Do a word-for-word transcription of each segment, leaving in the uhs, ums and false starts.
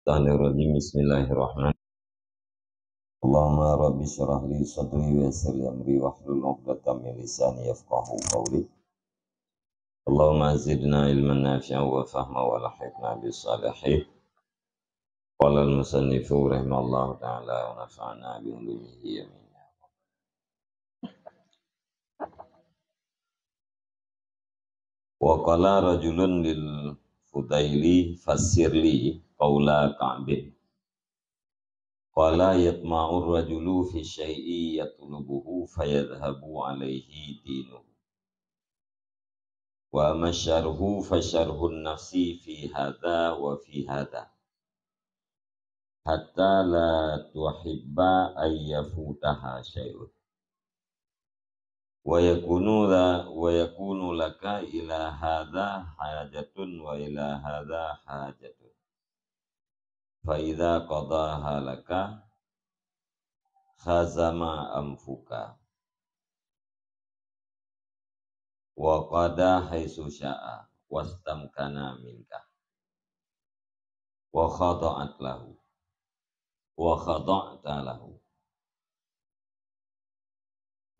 الشيطان الرجيم. بسم الله الرحمن الرحيم. اللهم رب اشرح لي صدري ويسر لي أمري واحلل عقدة من لساني يفقهوا قولي. اللهم زدنا علما نافعا وفهما وألحقنا بالصالحين. قال المصنف رحمه الله تعالى ونفعنا بعلومه، آمين. وقال رجل للفضيل، فسر لي قول كعب. قال: يطمع الرجل في الشيء يطلبه فيذهب عليه دينه. وأما الشره فشره النفس في هذا وفي هذا، حتى لا تحب أن يفوتها شيء. ويكون ذا، ويكون لك إلى هذا حاجة وإلى هذا حاجة. فإذا قضاها لك خزم أنفك وقضى حيث شاء واستمكن منك وخضعت له، وخضعت له.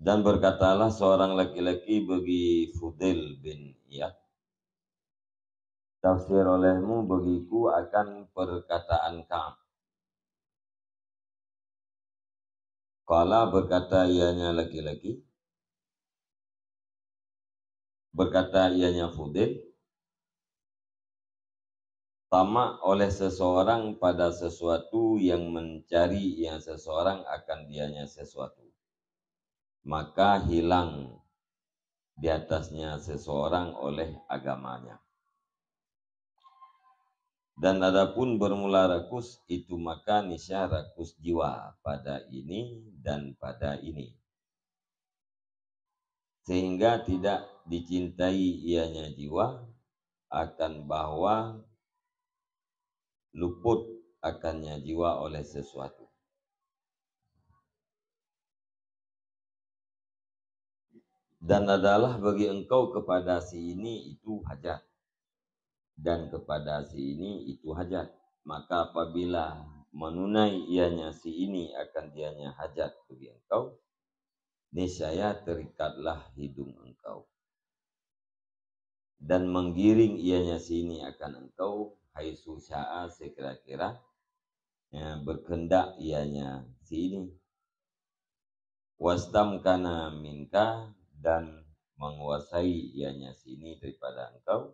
Dan berkatalah seorang laki-laki bagi Fudail bin Iyad, "Tafsir olehmu bagiku akan perkataan Ka'ab." Qala, berkata ianya laki-laki, berkata ianya Fudail, tamak oleh seseorang pada sesuatu yang mencari ia seseorang akan dianya sesuatu, maka hilang di atasnya seseorang oleh agamanya. Dan adapun bermula rakus, itu maka niscaya rakus jiwa pada ini dan pada ini, sehingga tidak dicintai ianya jiwa, akan bahwa luput akannya jiwa oleh sesuatu. Dan adalah bagi engkau kepada si ini itu hajat, dan kepada si ini itu hajat. Maka apabila menunai ianya si ini akan dianya hajat bagi engkau, niscaya terikatlah hidung engkau. Dan menggiring ianya si ini akan engkau, haitsu syaa, sekira-kira, ya, berkehendak ianya si ini. Wastamkana minka, dan menguasai ianya si ini daripada engkau,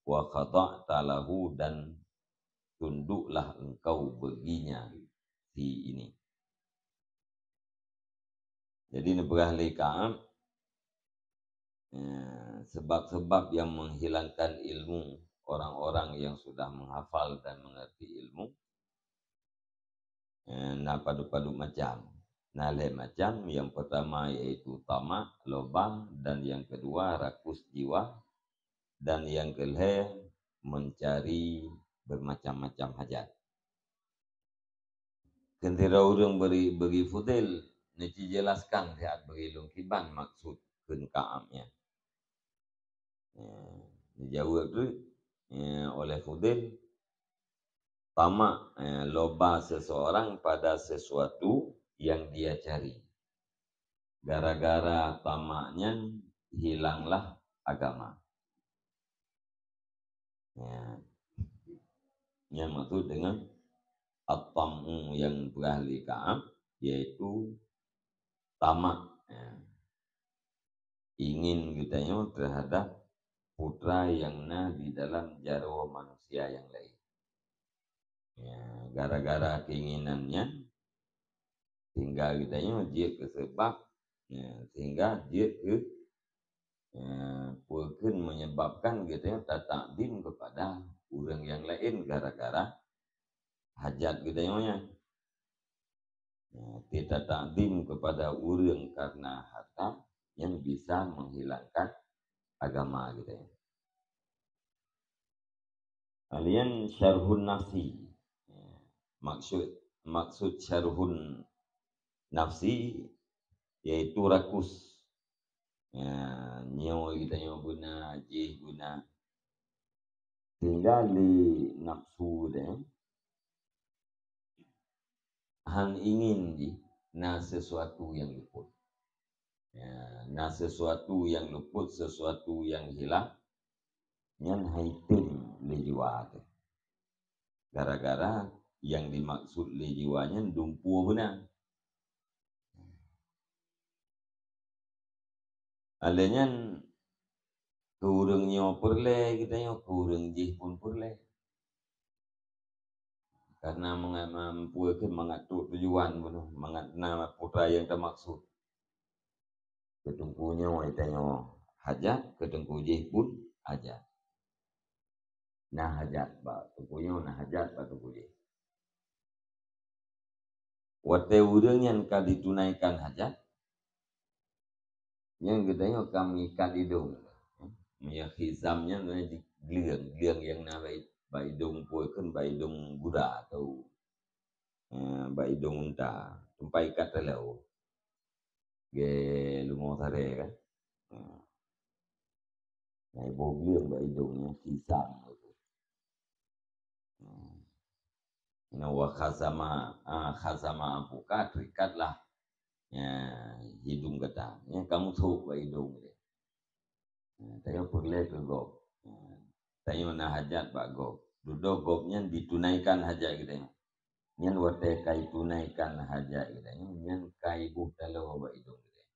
wa khada'ta lahu, dan tunduklah engkau baginya si ini. Jadi, neupeugah lé Ka'ab, eh, sebab-sebab yang menghilangkan ilmu orang-orang yang sudah menghafal dan mengerti ilmu, eh, na padub-padub macam. Na lhée macam, yang pertama yaitu tamak, loba, dan yang kedua rakus jiwa, dan yang kelhée mencari bermacam-macam hajat. Keunteura ureuëng beri, bagi Fudail, neucijelaskan siat bagi lôn kiban maksud kheun Ka'ab nyan. Ya, dijaweueb tu, ya, oleh Fudail, tamak, ya, loba seseorang pada sesuatu yang dia cari. Gara-gara tamak nyan hilanglah agama. Ya. Yang maksud dengan at-tam'u yang peugah lé Ka'ab, yaitu tamak. Ya. Ingin geutanyoe terhadap putra yang na di dalam jaroe manusia yang lain. Ya, gara-gara keinginan nyan, sehingga geutanyoe jeuet keu sebab, ya, sehingga jeuet keu, ya, peue kheun menyebabkan geutanyoe tatakdim kepada ureuëng yang lain gara-gara hajat geutanyoe nyan. Ya, tatakdim kepada ureuëng karena harta yang bisa menghilangkan agama geutanyoe. Kemudian syarhun nafsi. Ya, maksud, maksud syarhun nafsi yaitu rakus. Ya, nyoe geutanyoe beuna, jih beuna. Sehingga lé nafsu deh, hana ingin jih na sesuatu nyang luput. Ya, na sesuatu nyang luput, sesuatu nyang hilang, nyan han item lé jiwa teuh. Gara-gara nyang dimaksud lé jiwa nyan dumpeue beuna. Alèh nyan, keu ureueng nyoe peureulèe geutanyoe, keu ureueng jih pun peureulèe. Karena mangat mampu keu mangat trok tujuan bunoe, mangat na peue nyang tamaksud. Keu teungku nyoe tanyoe hajat, keu teungku jih pun hajat. Na hajat bak teungku nyoe, na hajat bak teungku jih. Watèe ureueng nyan ka ditunaikan hajat, nyan geutanyoe ka meuikat idong. Meunyoe khizam nyan, meunyoe di gleueng, gleueng nyang na bak, bak idong, peue kheun, bak idong guda atau, eh, bak idong unta, teumpat ikat taloe. Geuh leumo saré kan. Hmm. Nah, iboh gleueng bak idong nyan khizam. Hmm. Nah, wa khazama, ah, khazama abuka, terikatlah, ya, hidung gata. Ya, kamu sôk bak idong dia. Ya, tanyoe peureulèe keu gob. Ya, tanyoe na hajat bak gob. Dudoe gob nyan ditunaikan hajat geutanyoe. Nyan watèe ka itunaikan hajat geutanyoe, nyan ka iboh taloe bak idong geutanyoe.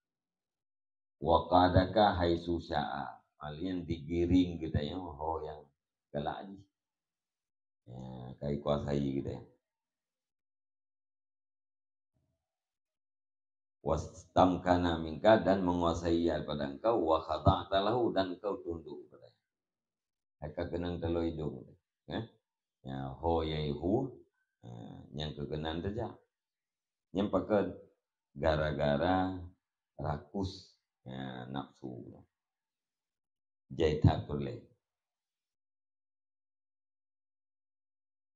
Wa qadaka haitsu sya'a. Hal nyan digiring geutanyoe ho nyang galak jih. Ya, ka ikuasai geutanyoe. Wastamkana minka, dan menguasai ia daripada engkau, wa khada'ta lahu, dan engkau tunduk kepada-Nya. Hai ka keunong taloe idong. Eh? Ya, ho yaihu, eh, nyang keu keunan teuja. Nyang pakon gara-gara rakus, ya, nafsu. Jai that peureulèe.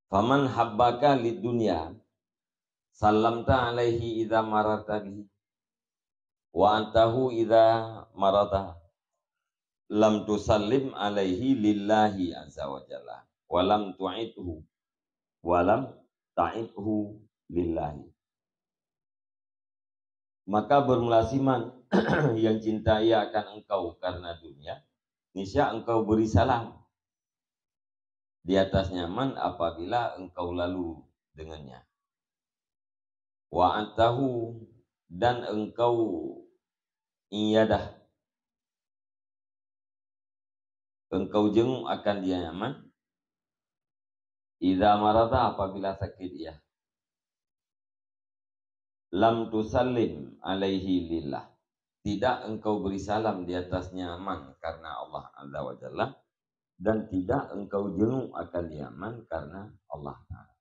Faman habbaka lid dunya, sallamta alaihi idza mararta bihi, wa antahu idza marada, lam tusallim alaihi lillahi azza wa jalla, wa lam tu'idhu, wa lam ta'idhu lillahi. Maka bermula siman yang cinta ia akan engkau karena dunia, niscaya engkau beri salam di atas nyaman apabila engkau lalu dengannya. Wa antahu, dan engkau iyadah, engkau jenguk akan dia nyaman, idza marada, apabila sakit ia. Lam tusallim alaihi lillah. Tidak engkau beri salam di atas nyaman karena Allah Azza wa Jalla, dan tidak engkau jenguk akan nyaman karena Allah Ta'ala.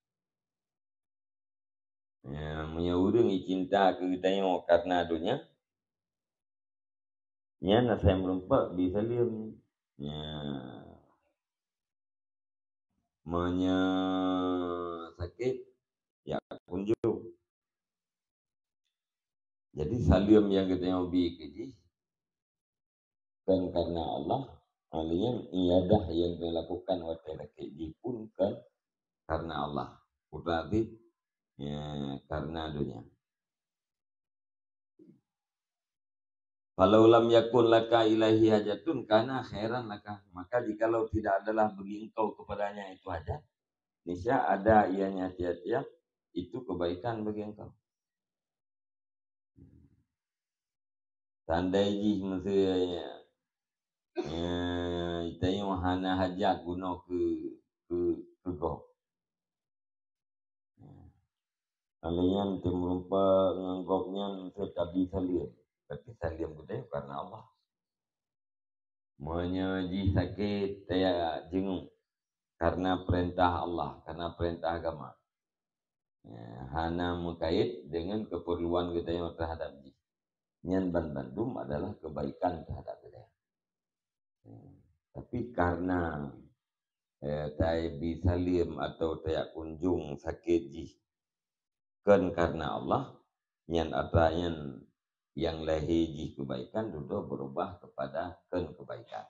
Ya, meunyoe ureueng jicinta keu geutanyoe karena donya, nyan asai meurumpok bi saleuem. Ya. Meunyoe sakét, jak kunjong. Jadi, saleuem nyang geutanyoe bi keu jih, kon karena Allah, hal nyan iyadah nyang geutanyoe lakukan watée sakét jih pun kon karena Allah. Bukan berarti, ya, karena donya. Falau lam yakun laka ilaihi hajatun kana khairan laka. Maka jikalau tidak adalah bagi engkau kepadanya itu hajat, niscaya ada ianya tiap-tiap itu kebaikan bagi engkau. Tandai jih meusé, eh, tanyoe hana hajat bunoe keu, keu, keu gob. Alèh nyan teumeureumpok ngon gobnyan teuh tabi saleuem. Tapi saleuem geutanyoe karena Allah. Meunyoe jih sakét, tajak jenguk karena peurintah Allah, karena peurintah agama. Ya, hana meukait deungon keupeurluan geutanyoe teuhadap jih. Nyan banmandum adalah keubaikan teuhadap geutanyoe. Ya, tapi karena, eh, tabi saleuem atawa tajak kunjong sakét jih kon karena Allah, nyan atra nyan nyang lahé jih keubaikan dudoe beurubah keupada kon keubaikan.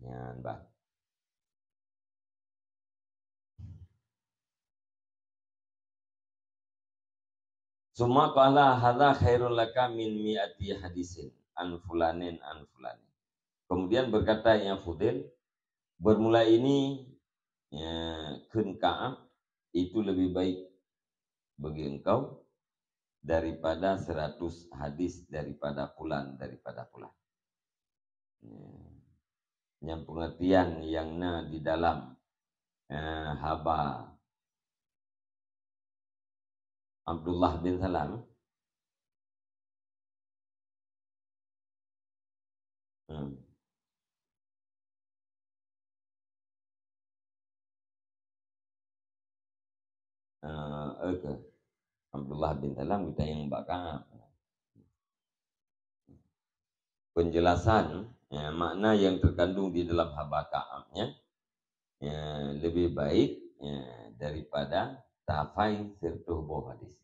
Nyan bah. Summa qala, "Hadza khairul laka min mi'ati hadisin an fulanin an fulanin." Kemudian berkata ia Fudail, "Bermula ini, ya, kheun Ka'ab, itu lebih baik bagi engkau daripada seratus hadis daripada fulan, daripada fulan." Ya. Nyang pengertian nyang na di dalam, eh, haba Abdullah bin Salam. Hmm. Eh, oke. Abdullah bin Salam geutanyong bak Ka'ab. Penjelasan, ya, makna yang terkandung di dalam haba Ka'ab, ya, ya, lebih baik, ya, daripada tahafai seratus boh hadis.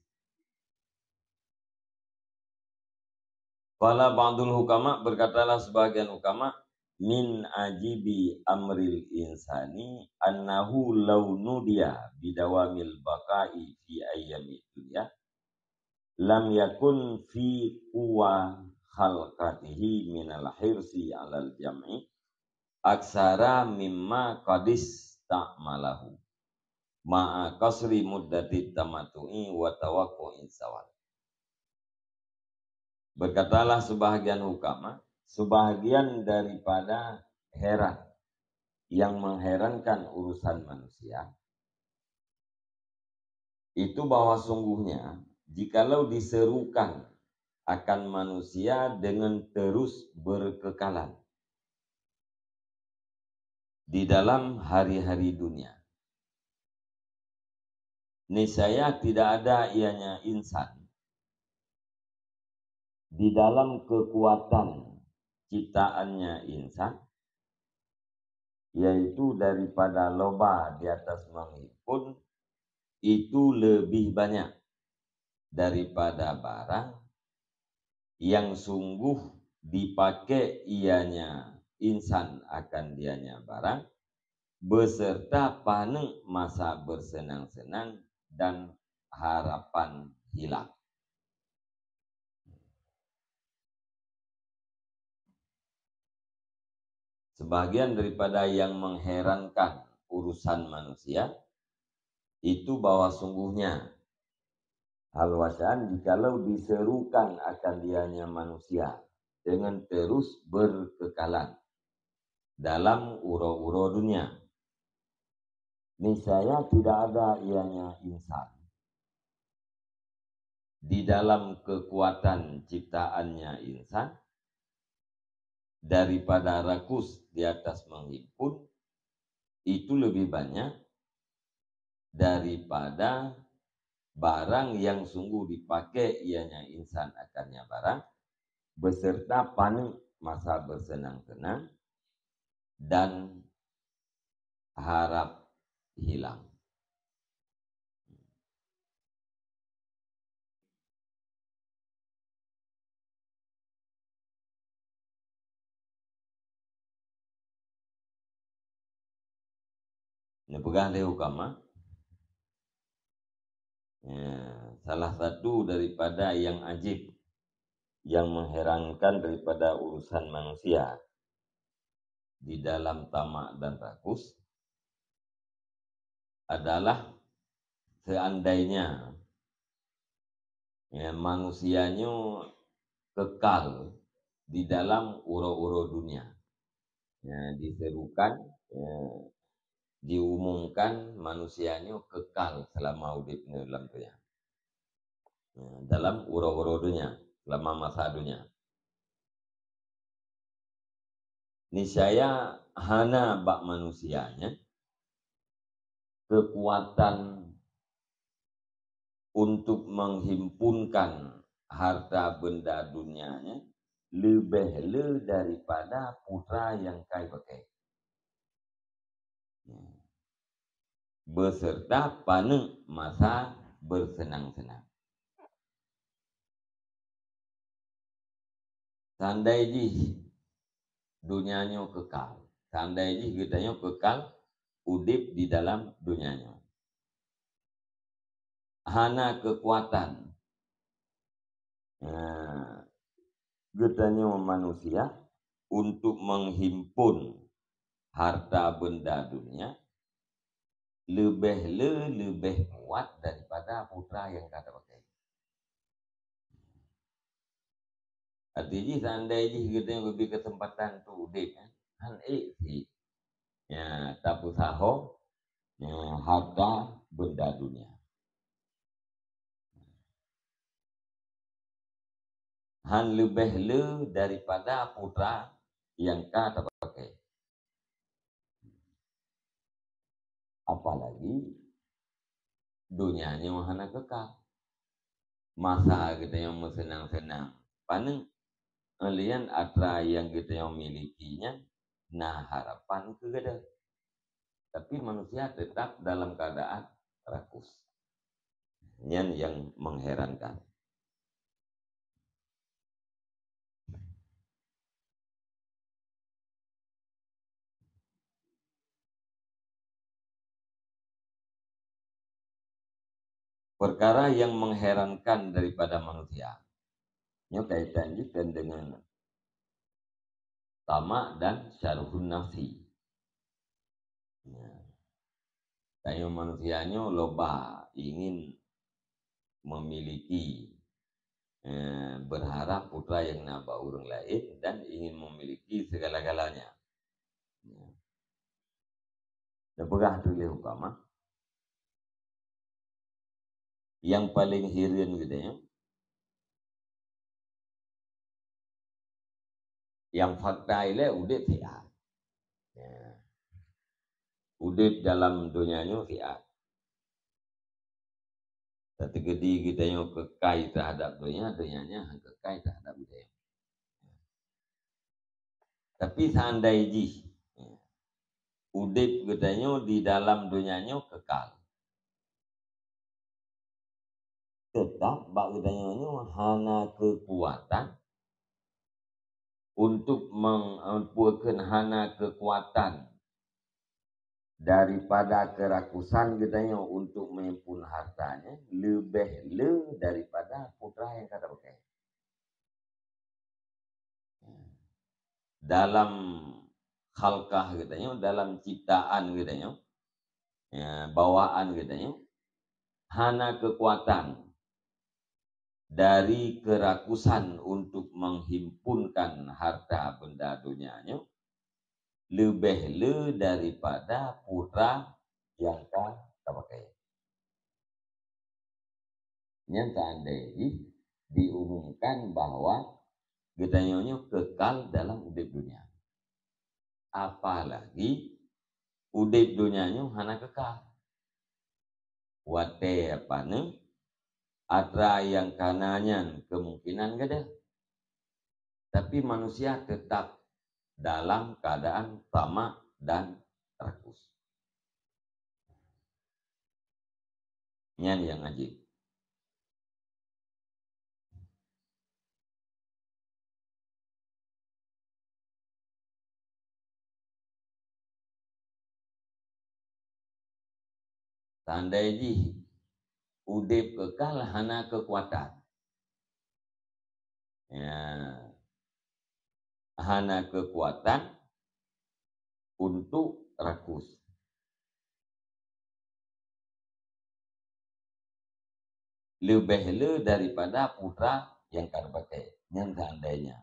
Qala ba'dul hukama, berkatalah sebahagian hukama, "Min ajibi amril insani annahu law nudiya bidawamil baqa'i fi ayyamid dunya, lam yakun fi quwa khalqatihi minal hirsi alal jam'i aksara mimma qadis ta'malahu ma'a qasri muddati tamattu'i wa tawaqqu'i zawal." Berkatalah sebahagian hukama, sebahagian daripada heran yang mengherankan urusan manusia, itu bahwa sungguhnya jikalau diserukan akan manusia dengan terus berkekalan di dalam hari-hari dunia, niscaya tidak ada ianya insan di dalam kekuatan ciptaannya insan, yaitu daripada loba di atas menghimpun, itu lebih banyak daripada barang yang sungguh dipakai ianya insan akan dianya barang, beserta paneuk masa bersenang-senang dan harapan hilang. Sebahagian daripada yang mengherankan urusan manusia, itu bahwa sungguhnya hal wasaan jikalau diserukan akan dianya manusia dengan terus berkekalan dalam uroe-uroe dunia. Niscaya tidak ada ianya insan di dalam kekuatan ciptaannya insan daripada rakus di atas menghimpun, itu lebih banyak daripada barang yang sungguh dipakai ianya insan akannya barang, beserta paneuk masa bersenang-senang dan harap hilang. Neupeugah lé ukama, ya, salah satu daripada yang ajib, yang mengherankan daripada urusan manusia di dalam tamak dan rakus adalah seandainya, ya, manusia nyoe kekal di dalam uroe-uroe dunia. Ya, diserukan, ya, diumumkan manusia nyoe kekal selama udeb nyoe lam dunia. Ya, dalam uroe-uroe dunia, selama masa dunia. Niscaya hana bak manusia nyan kekuatan untuk menghimpunkan harta benda dunia nyan leubeh le daripada putra nyang kai pakai. Beserta paneuk masa bersenang-senang. Seandai jih dunia nyoe kekal, seandai jih geutanyoe kekal udeb di dalam dunia nyoe, hana kekuatan Nah, geutanyoe manusia untuk menghimpun harta benda dunia leubeh le, leubeh kuat daripada putra nyang ka tapakai. Arti jih, seandai jih geutanyoe geubri keuseumpatan untuk udeb, eh, han ék cit, ya, tapeusaho, ya, harta benda dunia. Han leubeh le daripada putra nyang ka tapakai. Apalagi donya nyoe hana kekal. Masa geutanyoe meuseunang-seunang paneuk, nyan atra nyang geutanyoe miliki nyan na harapan keu gadoh. Tapi manusia tetap dalam keadaan rakus. Nyan nyang mengherankan. Perkara yang mengherankan daripada manusia, nyoe kaitan jih kan dengan tamak dan syahwatun nafsi. Ya. Tanyoe manusia nyoe loba ingin memiliki, eh, berharap putra nyang na bak ureuëng laén dan ingin memiliki segala-galanya. Ya. Neupeugah tuléh upama, nyang paleng hireuen geutanyoe, nyang fakta ilée udeb siat. Ya. Udeb dalam donya nyoe siat. Teukeudi geutanyoe keukai terhadap donya, donya nyan han keukai terhadap geutanyoe. Tapi seandai jih, ya, udeb geutanyoe di dalam donya nyoe kekal, teutap bak geutanyoe nyoe hana keukuatan untuk meng-, eh, peue kheun, hana keukuatan daripada keurakusan geutanyoe untuk meuhimpun harta nyan leubeh le daripada putra nyang ka tapakai. Dalam khalqah geutanyoe, dalam ciptaan geutanyoe, ya, bawaan geutanyoe, hana keukuatan dari keurakusan untuk menghimpunkan harta benda donya nyoe leubeh le daripada putra nyang ka tapakai. Nyan seandai jih diumumkan bahwa geutanyoe nyoe kekal dalam udeb donya. Apalagi udeb donya nyoe hana kekal. Watée paneuk, atra nyang ka na nyan kemungkinan gadoh. Tapi manusia tetap dalam keadaan tamak dan rakus. Nyan nyang ajib. Tandai jih udeb kekal hana keukuatan. Ya. Hana keukuatan untuk rakus. Leubeh le daripada putra nyang ka tapakai, nyan seandainya.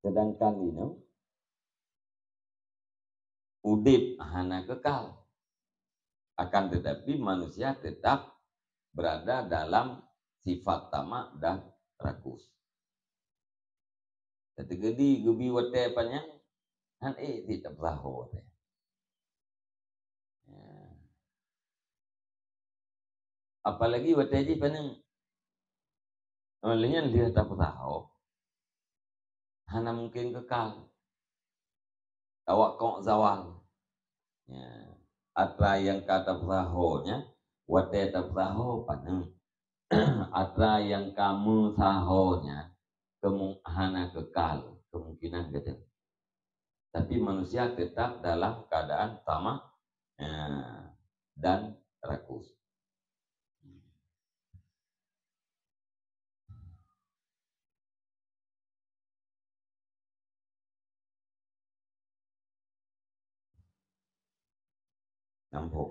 Sedangkan inoe, udeb hana kekal. Akan tetapi, manusia tetap berada dalam sifat tamak dan rakus. Teukeudi geubi watée panyang, han ék cit tapeusaho watée. Ya. Apalagi watée jih paneuk. Oh, lheueh nyan lheueh tapeusaho, hana mungken kekal. Tawakok zawal. Ya. Atra nyang ka tapeusaho nyan, watée tapeusaho paneuk. Atra nyang ka meusaho nyan, kemung-, hana kekal, kemungkinan gadoh. Tapi manusia tetap dalam keadaan tamak, ya, dan rakus. Nampak.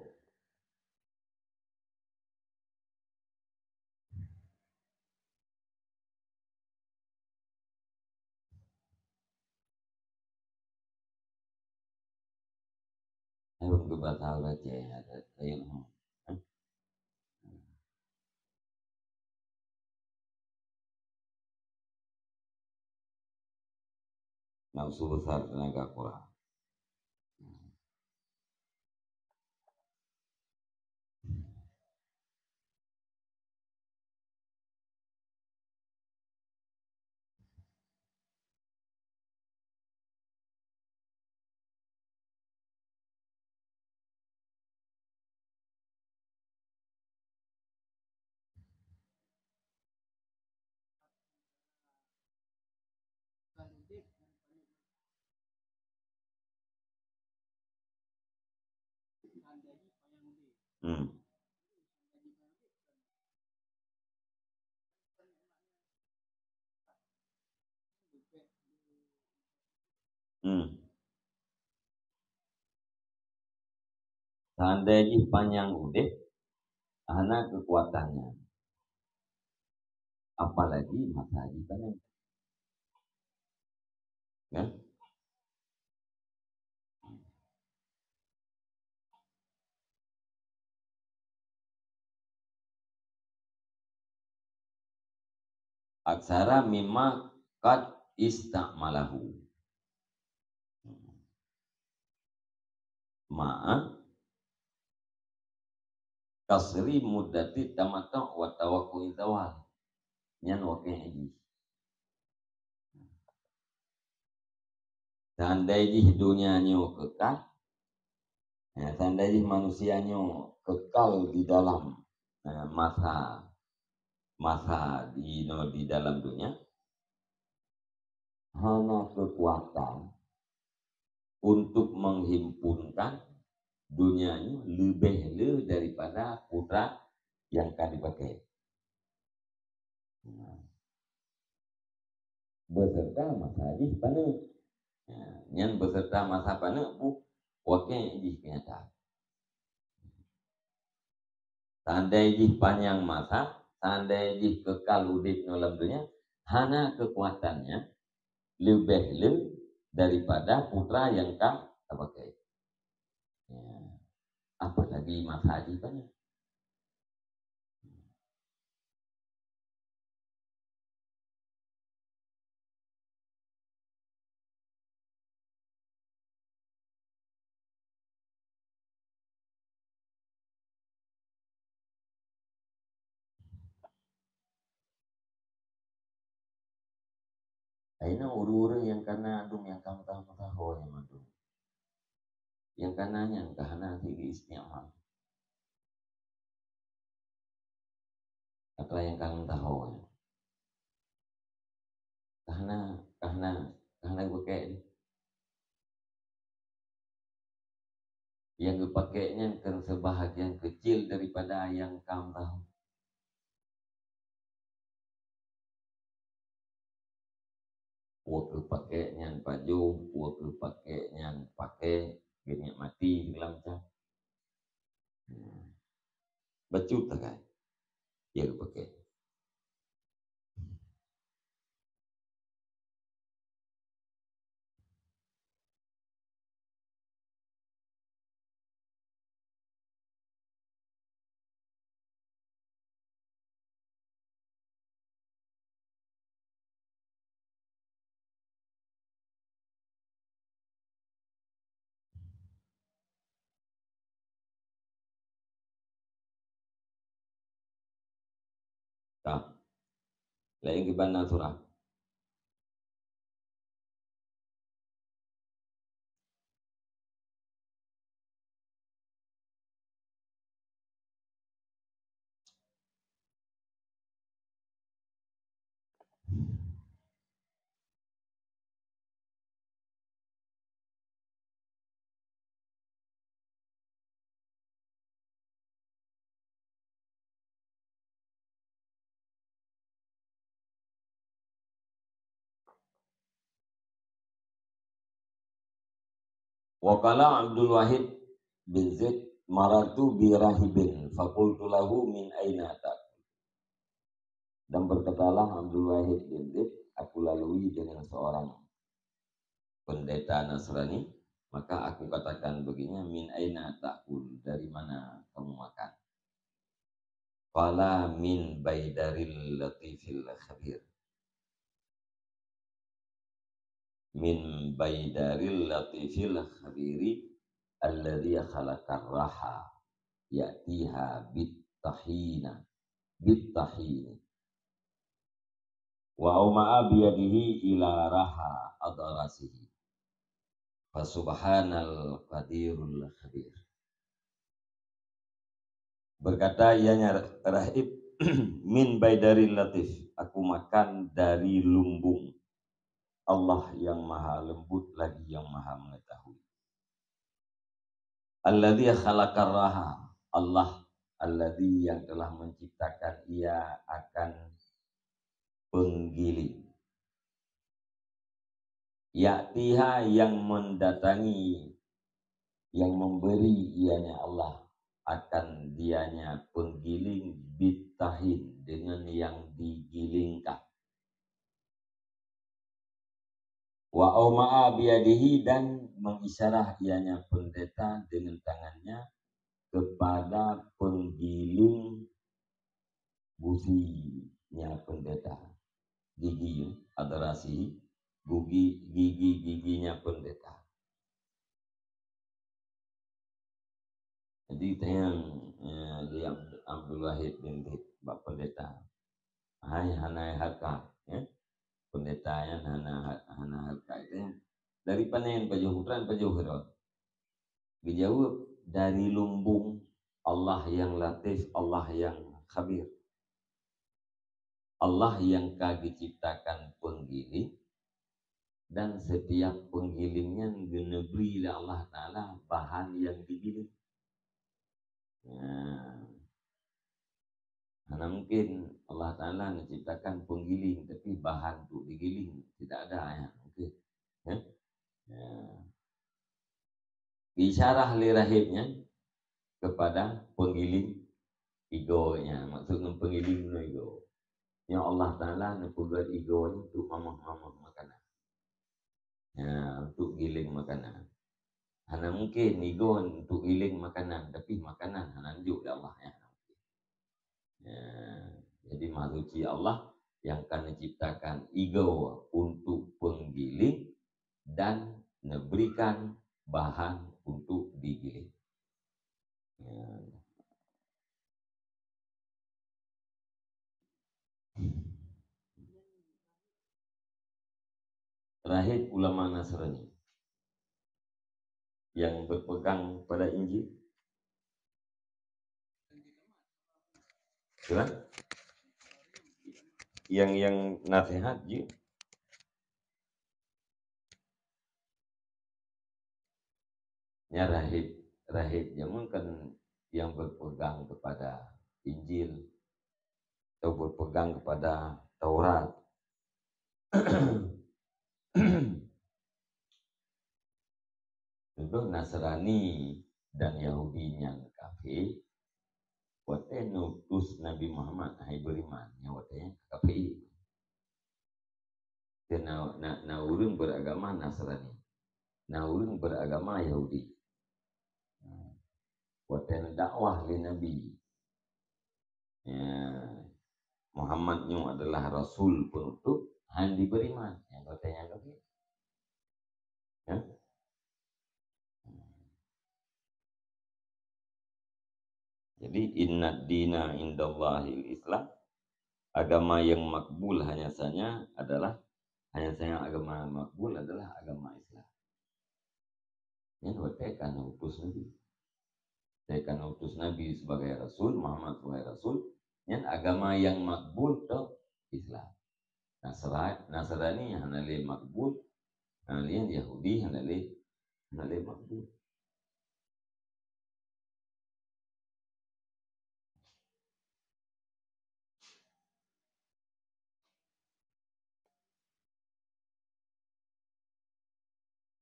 Hai, bang, keu bahasa Aceh, ada lain, hmm. Nafsu besar, tenaga kurang. Hmm. Hmm. Seandai jih panyang udeb, hana keukuatan nyan. Apalagi masa jih panjang. Kan? Aksara mimma qad ista'malahu. Ma'a kasri muddati tamattu' wa tawakku'i zawal. Nyan wakée jih. Seandai jih dunia nyoe kekal, ya, seandai jih manusia nyoe kekal di dalam, eh, masa, masa di, no, di dalam dunia, hana kekuatan untuk menghimpunkan dunia nyoe leubeh le daripada putra nyang ka dipakai. Nah. Beserta masa jih paneuk. Nah, nyan beserta masa paneuk bu-, wakée jih keunyataan. Seandai jih panyang masa, seandai jih kekal udeb nyoe lam donya, hana keukuatannya leubeh le daripada putra nyang ka tapakai. Ya. Apalagi masa jih paneuk. Hai na ureuëng-ureuëng nyang kana dum nyang ka meusaho-meusaho nyan mandum. Nyang kana nyan ka hana sigi istimal. Atra nyang ka meusaho nyan. Ka hana, ka hana, ka hana geupakée lé. Nyang geupakée nyan kan seubahagian keucil daripada nyang ka meusaho. Peue keuh pakée nyan pajoh, peue keuh pakée nyan pakée, geunikmati segala macam. Hmm. Bacut sagai. Ya, geupakée. Ka. Laén kiban na surah. Wa qala Abdul Wahid bin Zaid marartu bi rahibin, faqultu lahu, "Min aina ta'kul?" Dan berkatalah Abdul Wahid bin Zaid, "Aku lalui dengan seorang pendeta Nasrani, maka aku katakan baginya, 'Min aina ta'kul?' Dari mana kamu makan?" "Qala, 'Min baidaril latifil khabir.'" "Min baidaril latifil khabiri alladzi khalaqar raha ya'tiha bit tahina, bit tahini." Wa auma'a biyadihi ila raha adrasihi. Fasubhanal qadirul khabir. Berkata ianya rahib, "Min baidaril latif, aku makan dari lumbung Allah yang maha lembut lagi yang maha mengetahui. Alladzi khalaqar raha, Allah alladzi yang telah menciptakan ia akan penggiling. Ya'tiha, yang mendatangi, yang memberi ianya Allah akan dianya penggiling, bitahin, dengan yang digilingkan. Wa auma'a biyadihi, dan mengisyarah ianya pendeta dengan tangannya kepada penggiling gusinya pendeta. Gigi, adrasi, gugi, gigi-giginya pendeta. Jadi, tanyong, eh, lé Abd-, Abdul Wahid bin Zaid bak pendeta. Hai, hana hareukat, ya. Pendeta nyan hana ha-, hana hareukat, ya. Dari pane pajoh, putra pajoh keudroe? Geujaweueb, dari lumbung Allah yang Latif, Allah yang Khabir. Allah yang ka geuciptakan penggiling, dan setiap penggiling nyan geuneubri lé Allah Taala bahan yang digiling. Nah, hana mungkin Allah Taala menciptakan penggiling, tapi bahan untuk digiling tidak ada, ya, mungkin. Ya? Ya. Isyarah lé rahib nyan kepada penggiling igoe nyan. Maksud ngon penggiling nyan igoe. Nyan Allah Taala neupeugét igoe nyan untuk mamah-mamah makanan. Ya, untuk giling makanan. Hana mungkin igoe untuk giling makanan, tapi makanan hana jok lé Allah, ya. Ya, jadi Maha Suci Allah yang ka neuciptakan igoe untuk penggiling dan neuberikan bahan untuk digiling. Ya. Rahib ulama Nasrani yang berpegang pada Injil. Jelas? Yang, yang nasihat je. Ya, rahib, rahib jameun kan yang berpegang kepada Injil atau berpegang kepada Taurat. Contoh, Nasrani dan Yahudi nyang kafé, watée neutus Nabi Muhammad hai beriman, nyan watée nyan kafé. Dan na, na, na ureuëng beragama Nasrani, na ureuëng beragama Yahudi. Watée neudakwah lé Nabi, ya, Muhammad nyoe adalah rasul penutup, han diberiman. Nyang watée nyan kafé. Ya? Jadi, "Innad dina indallahil Islam," agama yang makbul hanya saja adalah, hanya saja agama makbul adalah agama Islam. Nyan watée ka neutus Nabi. Watée ka neutus Nabi sebagai rasul, Muhammad sebagai rasul, nyan agama yang makbul tu Islam. Nasra-, Nasrani hana lé makbul, hana lé Yahudi, hana lé, hana lé makbul.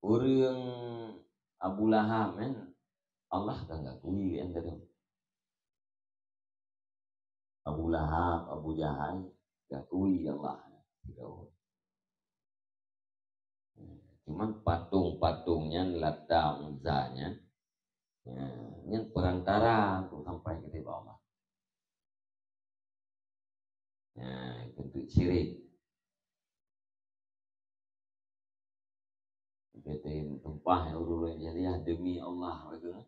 Ureuëng Abu Lahab, kan? Allah kan geuakui geuh. Abu Lahab, Abu Jahal geuakui Allah. Cuman patung-patung nyan, Lata, Uzza nyan, ya, nyan perantara untuk sampai keu Allah. Ya, bentuk syirik. Kita tumpah ureuëng jahiliyah demi Allah, begitu.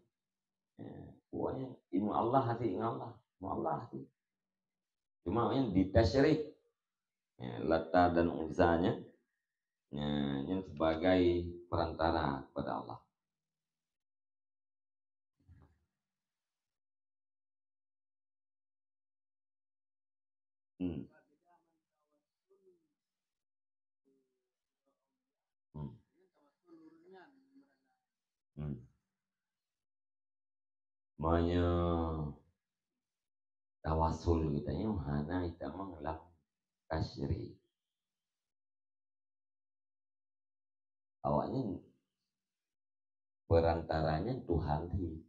Ya, pokoknya ilmu Allah hati dengan Allah, ilmu Allah hati. Cuma yang ditasyrik, ya, Lata dan Uzza nya, ya, yang sebagai perantara kepada Allah. Hmm. Hmm. Hmm. Meunyoe tawasul geutanyoe hana itamong lam tasyrik. Awaknyan perantaranya Tuhan sih.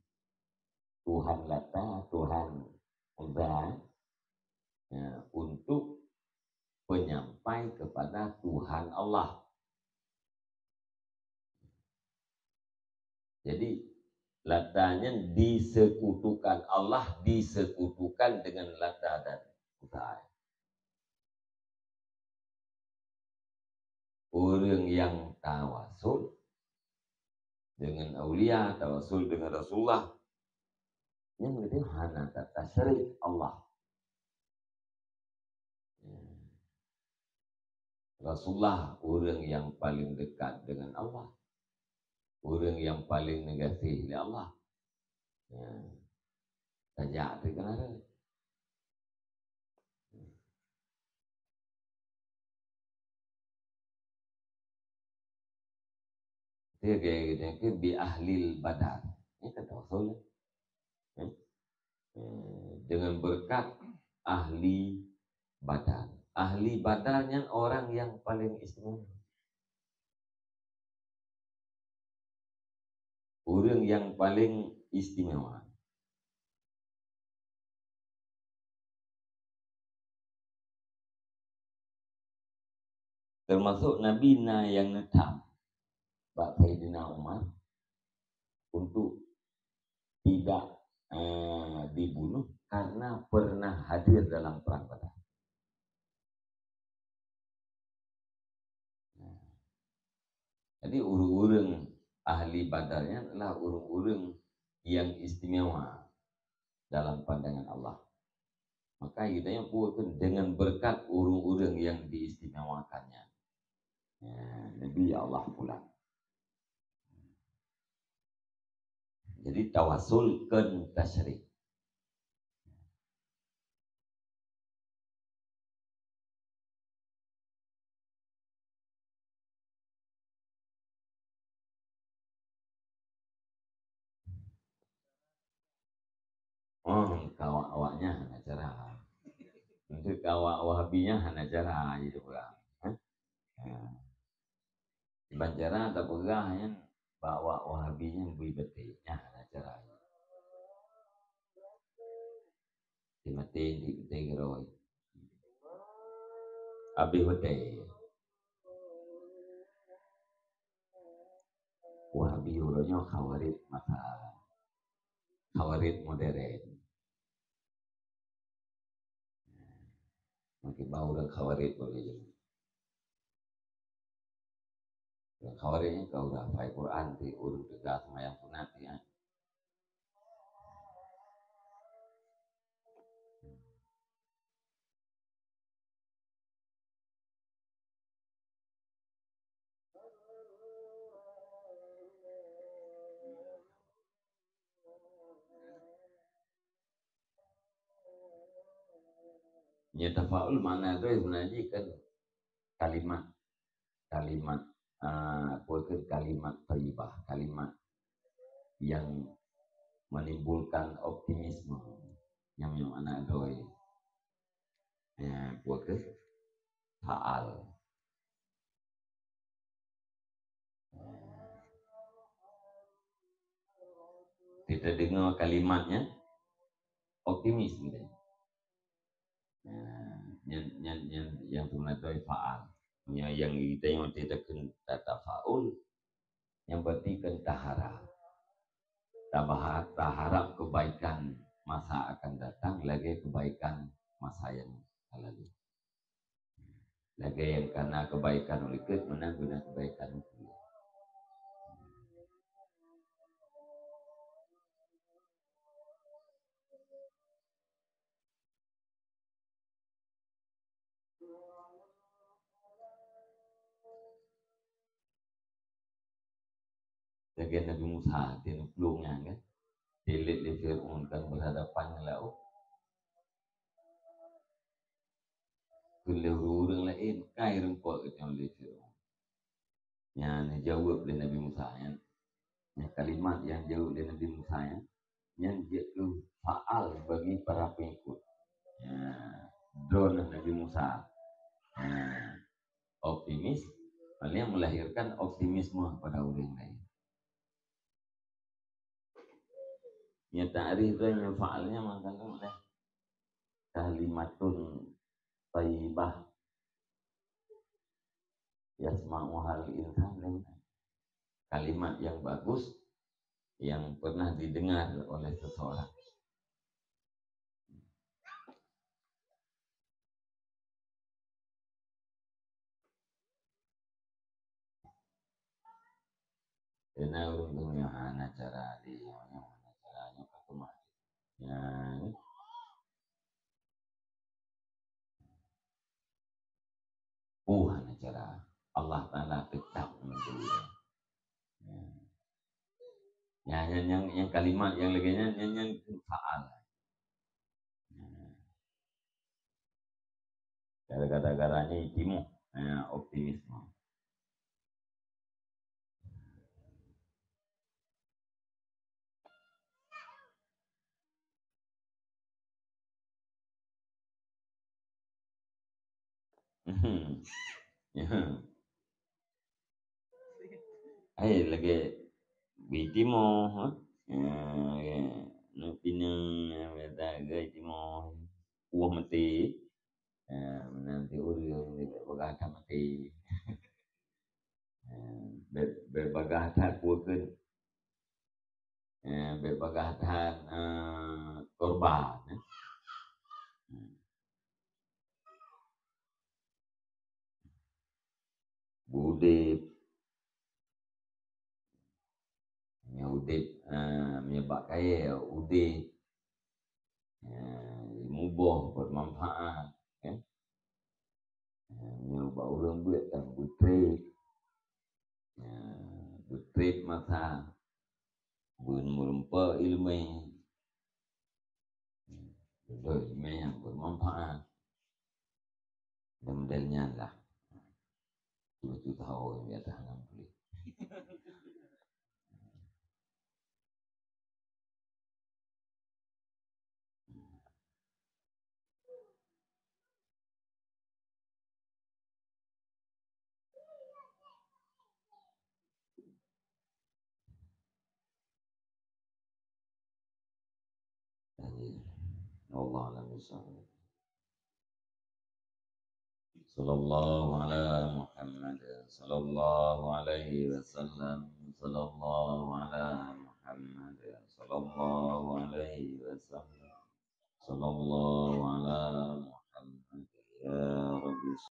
Tuhan Lata, Tuhan Uzza, ya, untuk penyampai kepada Tuhan Allah. Jadi, Lata nyan disekutukan, Allah disekutukan dengan Lata dan Uzza. Ureuëng nyang tawasul dengan aulia, tawasul dengan Rasulullah, nyan geutanyoe hana tatasyrik Allah. Rasulullah ureuëng nyang paling dekat dengan Allah, ureuëng nyang paling neugaséh lé Allah. Ya. Tajak teuh keunaran. Dia gaya bi ahlil badar. Ini kata Rasul. Ya. Eh, dengan berkat ahli badar. Ahli badar nyan orang yang paling istimewa. Ureuëng nyang paling istimewa. Termasuk Nabi na nyang neutham bak Saidina Umar untuk tidak, eh, dibunuh karena pernah hadir dalam perang Badar. Jadi, ureuëng-ureuëng ahli Badar nyan adalah ureuëng-ureuëng nyang istimewa dalam pandangan Allah. Maka, geutanyoe pun dengan berkat ureuëng-ureuëng nyang diistimewakan nyan. Ya, Nabi Allah pulang. Jadi, tawasul kon tasyrik. Oh, keu awak-awaknya hana cara. Untuk keu awak Wahabinya hana cara, ya, orang. Hah? Ya. Ban cara tapeugah nyan bak awak Wahabi nyan bui beutôi. Nyan hana cara. Simaté di beutôi keurôi. Abéh beutôi. Wahabi uroe nyoe Khawarij masa. Khawarij modern. Makin bau ureuëng Khawarij boleh jadi. Ureuëng Khawarij ni kalau udah hafai Quran, ti ureuëng teuga seumayang sunat, ya. Nyoe tafaul makna droe sebenarnya kan kalimat, kalimat, ah, apa ke kalimat thayyibah, kalimat yang menimbulkan optimisme. Nyan, nyan makna droe. Ya, apa ke faal. Kita dengar kalimat nyan, optimis kita. Nah, nyan, nyan, nyan yang sebenarnya fa'al. Nyan yang kita yang kita kena tafa'ul, yang berarti kan taharap. Tabaha-, taharap kebaikan masa akan datang lagi kebaikan masa yang lalu. Lagèe nyang kana keubaikan ulikot, meunan guna keubaikan ulikot. Lagèe Nabi Musa, di neuplueng nyan kan, dilèt lé Fir'aun kan berhadapan ngon laôt. Keu lheueh ureueng laén kai reumpok geutanyoe lé Fir'aun. Nyan jaweueb lé Nabi Musa nyan. Nyan kalimat nyang jaweueb lé Nabi Musa nyan, nyan jeuet keu fa'al bagi para pengikut. Nyan, droeneuh Nabi Musa. Nyan, optimis, paling melahirkan optimisme pada ureueng laén. Nyan ta'rif droe nyan fa'al nyan meunan kan lé. Kalimatun thayyibah yasma'uhal insan. Kalimat yang bagus yang pernah didengar oleh seseorang. Keunan ureueng tuha nyan hana cara lé, nyan hana cara, nyoe ka keumah. Nyan. Oh, hana cara. Allah Taala teutap meunurot. Nyan, nyan, nyan, nyan kalimat nyang lagèe nyan, nyan, nyan fa'al. Nyan. Gara-gara nyan timoh, eh, optimisme. Ya. Hai, lagèe bui timoh, ha? Ya, ya. Nyoe pineung, ya, biasa geuh timoh. Woe maté. Ya, meunan ti ureueng, dia bagah that maté. Ya, be-, be-, bagah that peue kheun. Eh, bèk bagah that, eh, korban, eh. Beudeb. Meunyoe udeb, eh, meunyoe bak kayèe udeb. Eh, muboh, bermanfaat, kan? Eh, meunyoe bak ureueng beuet kan beutrép. Ya, beutrép masa, beumeurumpok ileumèe. Beudôh ileumèe nyang beumanfaat. Dan model nyan lah. Tujuh tahun di atas enam puluh. Wallahu a'lam bishawab. Sallallahu ala Muhammad, sallallahu alaihi wasallam, sallallahu ala Muhammad, sallallahu alaihi wasallam, sallallahu ala Muhammad, ya Rabbi.